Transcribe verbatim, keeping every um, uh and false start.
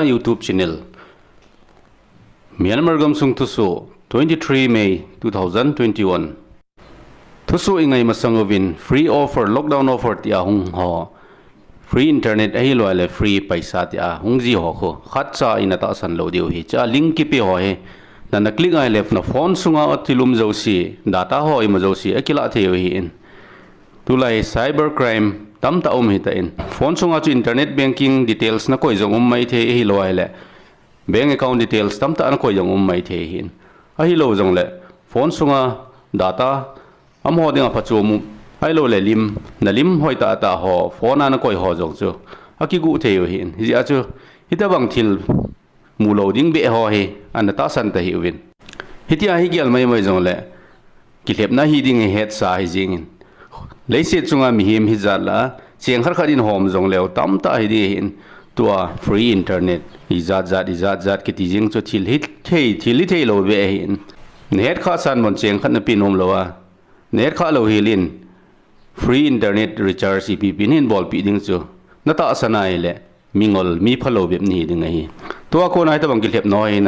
YouTube channel. Myanmar gamsung thusoh, twenty-three May two thousand twenty-one. Thusoh i ngai masang uvin free offer, lockdown offer tia hung ho. Free internet ahilouleh free paisa tia hung ji ho khu khatcha in na tahsan lou diu ahi. Chua link kipe ho hi na na click ngai le na phone sunga thil um jouse, data ho ima jouse akilah thei u ahin. Tulai cyber crime tamtah um ahitan. Phone sunga chu internet banking details na koi jong um maithei ahilouleh bank account details tamtah na koi jong um maithei ahin. Ahilou jongleh phone sunga data amaho dinga phachom um, ahilouleh lim, na lim hoitah tah ho phone a na koi ho jong chu akigu thei u ahin. Hijeh a chu hitobang thil mu lou ding beh ho hi ana tahsan tahih uvin. Hitia hi gel maimai jongleh kilhepna hi ding hi hetsa hi jingin. Leiset chunga mihem hijat lah a cheng khat khat in hom jongleu tamtah hi ding ahin. Tua free internet ijat jat, ijat jat kiti jing chu thil hithei, thil hithei lou beh ahin. Na hetkhah san bon cheng khat na pe nom lou a, na hetkhah lou hel in free internet recharge ipi ipi nahin bolpeh ding chu na tahsan ahileh mingol, mi phalou bep nahi ding ahi. Tua kona hitobang kilhepna hi